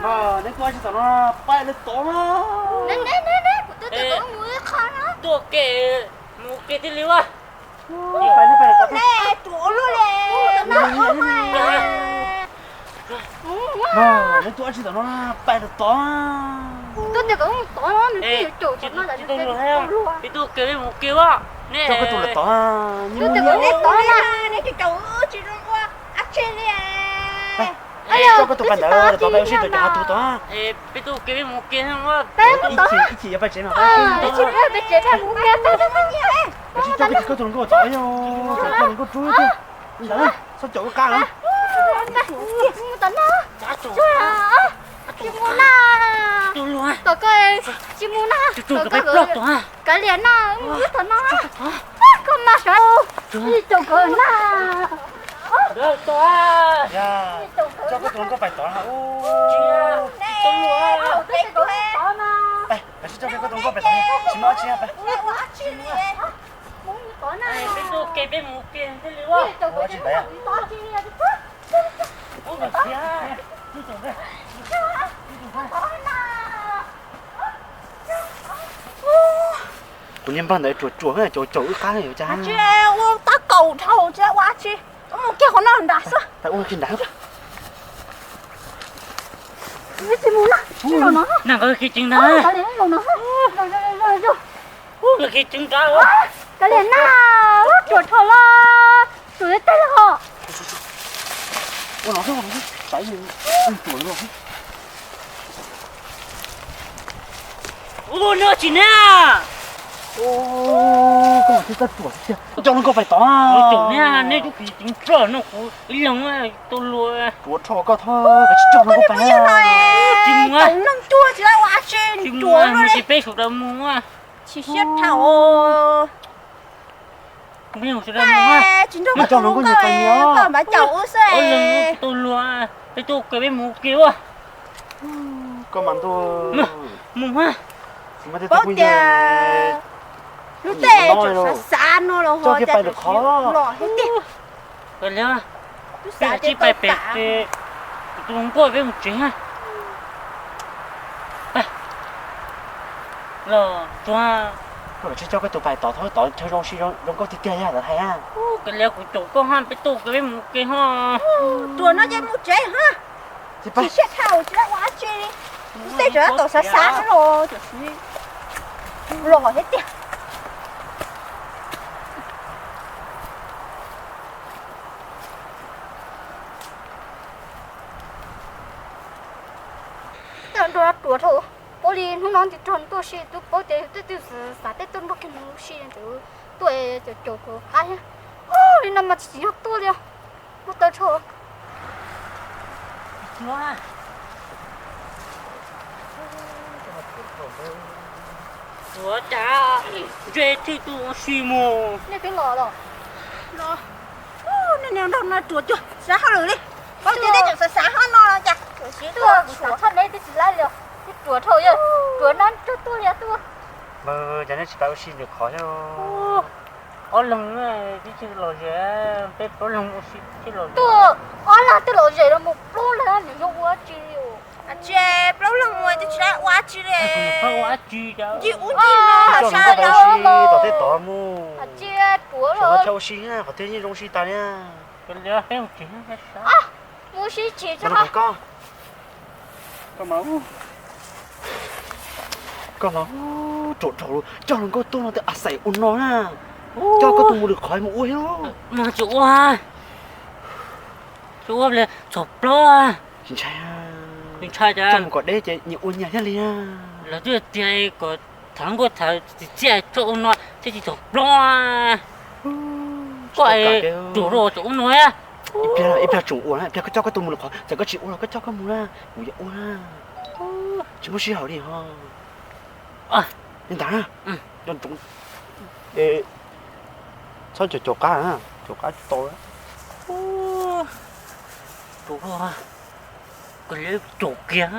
Neb tuaj tsis tau no, pais lawm tod na. Neb, neb, neb, kuv twb tias kom mus ib qho no. Tuaj ke, mus ke thiaj li ua. Pais, neb pais lawm tod. Neb ruam luaj li. Neb tuaj tsis tau no, pais lawm tod. Twb tias kom mus tod no, nws twb yuav caum tsis tau luag. Peb tuaj ke, peb mus ke ua. Neb coj koj tus lawm tod. Twb tias kom mus tod na, neb tsis caum tsis ua dab tsi li. Coj koj tus pais ntawd, tod pais ua si rau cov hav tug tod. Peb tuaj ke, peb mus ke. Ib chim yuav pais tsev no. Ib chim peb pais tsev, peb mus ke. Koj tsis coj koj tus hluas nkauj tod, koj hluas nkauj rub thiab. Ntawd txhob caum wb qab na. Tsis mus na. Tom koj tsis mus na. Kav liam na, mus tom no. Koj mas sav, tsis caum koj na. Coj koj tus hluas nkauj pais tod. Peb coj koj tus hluas nkauj pais tod, tsis muaj dab tsi, peb mus ke thiaj li ua. Kuv niag npawg ntawd ruam ruam, caum caum wb qab yuav cas. Ua tab kaum dhau tsis ua dab tsi. Mus kiag qhov no nram xwb. Ua kiag nram. Tsis mus na, nqa kiag ceev nrad. Nqa kiag ceev nrad. Kav liam na, ruam dhau los, ruam li tej los. Ua no xwb, ua no xwb, ruam li no xwb. Ua no tsis ne. Koj mas thiaj txawj ruam tiag. Coj hluas nkauj pais tod. Ruam ne, neb tub kis ceev ploj no kuv ib leeg tuaj luag. Ruam dhau koj tod, koj tsis coj hluas nkauj pais. Tsis mus, tsis mus, mus tsis peb sawv daws mus. Tsis siab dhau. Peb sawv daws mus, koj mas caum wb xwb. Tuaj luag, peb tuaj ke peb mus ke ua. Koj mas ntuj. Mus, paub tias lub teb xav xav no los ho cas tsis los thiab tiag. Tsis pais pem, tus hluas nkauj peb mus tsev. Los tsuag. Koj tsis coj koj tus pais tod, tod chaw zoo si zoo nkauj tiag tiag yog lawv hais. Kav liam, kuv caum koj ha, peb tuaj ke peb mus ke ho. Ruam no ces mus tsev ha. Tsis siab dhau tsis ua dab tsi li. Lub teb tseem tab tom xav xav los, los thiab tiag. Ruam dhau, paub li hnub no nti rog tuaj si, twb paub tias yus tej twg xav tej tuaj nrog kiag mus si, tuaj caum caum kuv qab thiab. Li no mas tsis yog tuaj li os. Muaj taw tsho. Ua cas ntshe thiaj tuaj ua si mus. Nej twb los los. Nej nrog no ruam cuag xav hauj lwm li. Paub tias tej tseem xav xav hauj no los cas. Tuaj kuv xav tshaj neb twb tsis laib li. Twb ruam dhau yog ruam no tsuag tuaj li tuaj. Cas nej tsis pab ua si ntawm qhov thiab? Ob leeg twb tsis los ze, peb plaub leeg ua si tsis los. Tuaj ob leeg twb los ze los mus plaub leeg nws yog ua tsi li. Tsis plaub leeg mus twb tsis ua tsi li. Ncig ub ncig no sab los tom tej tod mus. Tsis ruam los ua si qhov twg yeej zoo si tas li. Mus si tsis tso. Koj, koj mas ruam dhau, coj hluas nkauj tuaj no tej a xaim ua no na. Coj koj tus mus lwm qhov mus ua. Mas tsis ua, tsis ua li txhom plaub. Tsis ntshai, tsis ntshai, coj mus kom deb ces nyias ua nyias thiaj li. Lawv twb tias kom thawv nkauj thawv txiv txiaj txhob ua no thiaj tsis txhom plaub. Koj ruam dhau tseem ua no. Ib pliag, ib pliag tseem ua na, ib pliag koj coj koj tus mus lwm qhov, txawm koj tsis ua los koj coj koj mus na, kuv yuav ua na. Tsis muaj sij hawm li ho. Li ntawd na. Txhob caum caum qab, caum qab tsis tau. Caum kiag.